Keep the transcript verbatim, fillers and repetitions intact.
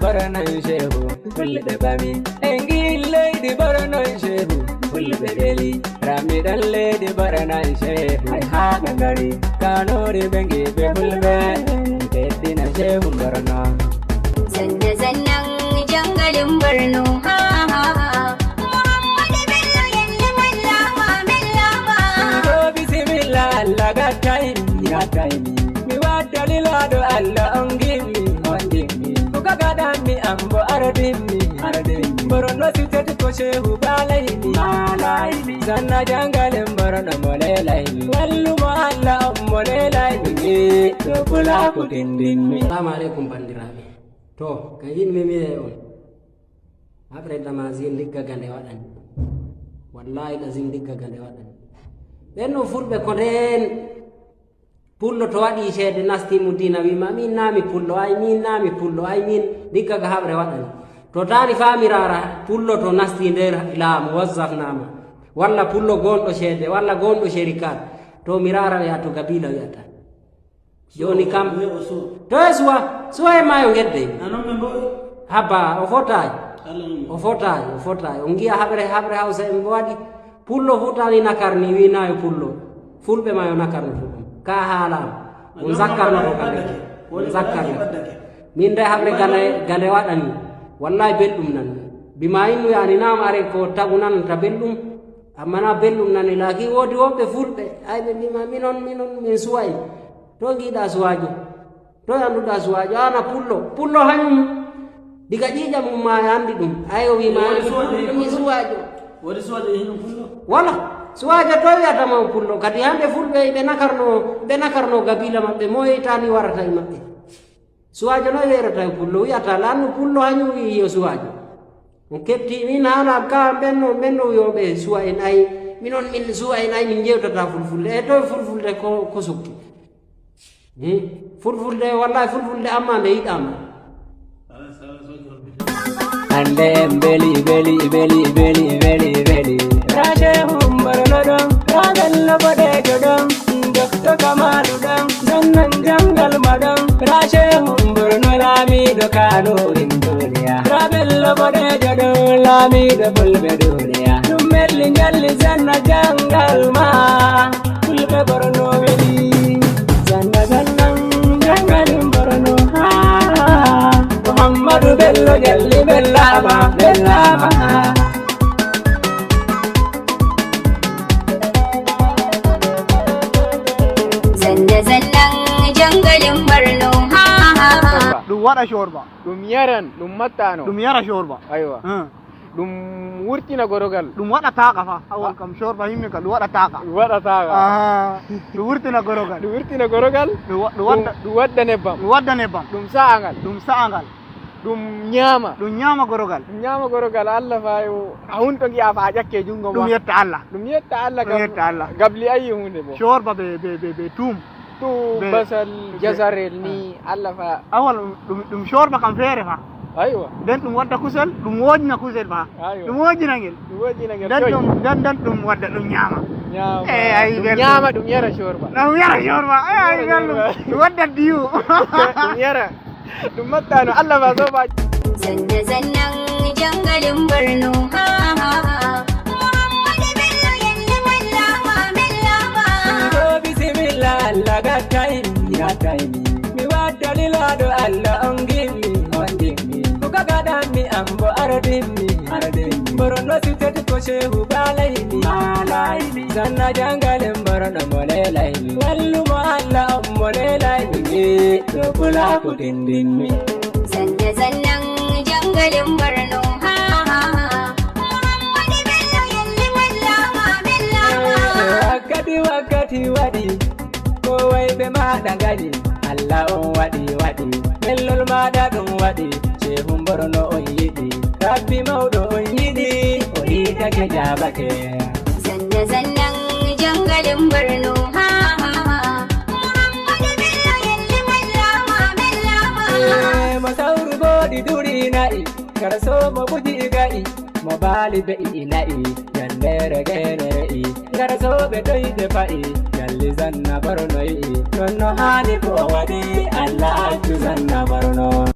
Boronon Shehu, fulɓe ɓami. En ngi leydi Boronon Shehu, fulɓe ɓeli. Ramiɗon leydi Boronon Shehu, hay haa ɓe ngari. Kanori ɓe ngi ɓe fulɓe, teddina Shehu Borono. Zanna zannan jangalin Borno, ha, ha, ha. Muhammadu Bello yalli mallama, mallama. Ɗo bisimilla, Allah gattay mi, gattay mi. Mi wadda lilaaɗo Allah on gimmi, on gimmi. Ko kagaɗanmi an bo ardimmi, ardimmi. Borono sitati ko Shehu baalaymi, baalaymi. Zanna jangalen Borono mo lelaymi. Wallumo Allah on mo lelaymi. Ɗo pulaaku tindinmi. Assalamu alaikum, bandiraɓe. To, ka yiɗmi mi e on. Haɓre damasin ndigga gande waɗani. Wallahi lazim ndigga gande waɗani. Ɓen no fulɓe ko ndeen. Pullo to waɗi ceede nasti mo diina, wiima, "Min naa mi pullo, ay min naa mi pullo, ay min ndigga ga haɓre waɗani." To taani faa mi raara pullo to nasti nder laamu, wazzafnaama, walla pullo gonɗo ceede, walla gonɗo sherikaat, to mi raara wi'a to gabiila wi'ata. Jooni kam, to e suwa, suwa e maayo ngedde. Haba, o fotaay. O fotaay, o fotaay. On ngi'a haɓre, haɓre Hawsa en mbo waɗi. Pullo fu taani nakarni, wi naa yo pullo. Fulɓe ma yo nakarni fu ɗum. Ka haala am. On zakkarno to kadi. On zakkarno. Min de haɓre gande, gande waɗani. Wallahi belɗum nan. Bi ma innu yani nam are ko tagu nan ta belɗum. Amma na belɗum nan ilaki wodi woɓɓe fulɓe. Ay ɓe mbi ma minon, minon, min suway. To ngiɗa suwajo. To annduɗa suwaajo, an a pullo. Pullo hanyum, diga ƴiiƴam mum ma e anndi ɗum. Ay, o wii ma, "Woni suwaajo mi hino? Suwaajo." Woni suwaajo e hino pullo? Wala. Suwaajo to wiyata ma o pullo. Kadi hannde fulɓe ɓe nakarno, ɓe nakarno gabiila maɓɓe, mo yeytaani warata e maɓɓe. Suwaajo no weerata e pullo, wiyata lanno pullo hanyum wii yo suwaajo. On keɓti min haala am ka am ɓenno, ɓenno yo ɓe suwa en ay. Minon min suwa en ay, min jewtata fulfulde. E to fulfulde ko, ko sukki. Hmm? Fulfulde, wallahi fulfulde amma nde yiɗama. Hande en beli, beli, beli, beli, beli, beli. Raje humbar no ɗon, ragal no boɗejo ɗon, dokto Kamalu ɗon, zannan jangal ma ɗon. Raje humbar no laamiɗo Kano in duniya. Rabel no boɗejo ɗon, laamiɗo fulɓe duniya. Ɗum melli njalli zanna jangal ma. Fulɓe Borno weli, zanna zannan, jangalin Borno. Ah, Muhammadu Bello jalli bellama, bellama. Zanna zannan, jangalin Borno. Ha, ha, ha. Ɗum waɗa corba. Ɗum yaran, ɗum mattano. Ɗum yara corba. Aywa. Ah. Ɗum wurtina gorogal. Ɗum waɗa taaqa fa. Awol kam corba himmi ka ɗum waɗa taaqa. Ɗum waɗa taaqa. Aha. Ɗum wurtina gorogal. Ɗum wurtina gorogal. Ɗum wa-, ɗum wadda, ɗum, ɗum wadda nebbam. Ɗum wadda nebbam. Ɗum sa'angal. Ɗum sa'angal. Ɗum ñaama. Ɗum ñaama gorogal. Ɗum ñaama gorogal. Allah fa yo a hunto ngi'a fa a ƴakke jungo ma. Ɗum yetta Allah. Ɗum yetta Allah kam. Ɗum yetta Allah. Gabli ayi hunde bo. Corba be, be, be, be tum. To be, basal, be, jasarel ni, ah. Allah fa. Awal ɗum, ɗum corba kam feere fa. Aywa. Nden ɗum wadda kusel, ɗum woojina kusel fa. Aywa. Ɗum woojina ngel. Ɗum woojina ngel. Nden ɗum, nden, nden ɗum wadda ɗum ñaama. Ñaama. Eh, ay, ɗum belɗum. Ñaama, ɗum yara corba. Ɗum yara corba. Eh, ay, belɗum. Ɗum wadda diwu. Ɗum yara. Ɗum mattano Allah ma sobaji. Zanna zannan jangalin Borno. Ha, ha, ha. Muhammadu Bello yalli mallama, mallama. Ɗo bisimilla Allah gattay mi, gattay mi. Mi wadda lilaaɗo Allah on gimmi, on gimmi. Ko kagaɗanmi an bo ardimmi, ardimmi. Borno sitati ko Shehu baalaymi, baalaymi. Zanna jangalin Borno mo lelaymi. Wallumo Allah on mo lelaymi. Ɗo pulaaku tindinmi. Zanna zannan jangalin Borno. Ha, ha, ha. Muhammadu Bello yalli mallama, mallama. Wakkati, wakkati waɗi. Ko wayɓe maaɗa ngaɗi. Allah on waɗi, waɗi. Bellol maaɗa ɗum waɗi. Shehu Borno on yiɗi. Rabbi mawɗo on yiɗi. O yiɗake jaabake. Zanna zannan jangalin Borno. Ha, ha, ha. Muhammadu Bello yalli mallama, mallama. Eh, mo sawru booɗi duri na'i, kara soomo buji ga'i, mo baali be'i na'i, yandere gene re'i, kara sooɓe doyde fa'i, yalli zanna Borno yi'i, non no haani ko o waɗi, Allah accu zanna Borno.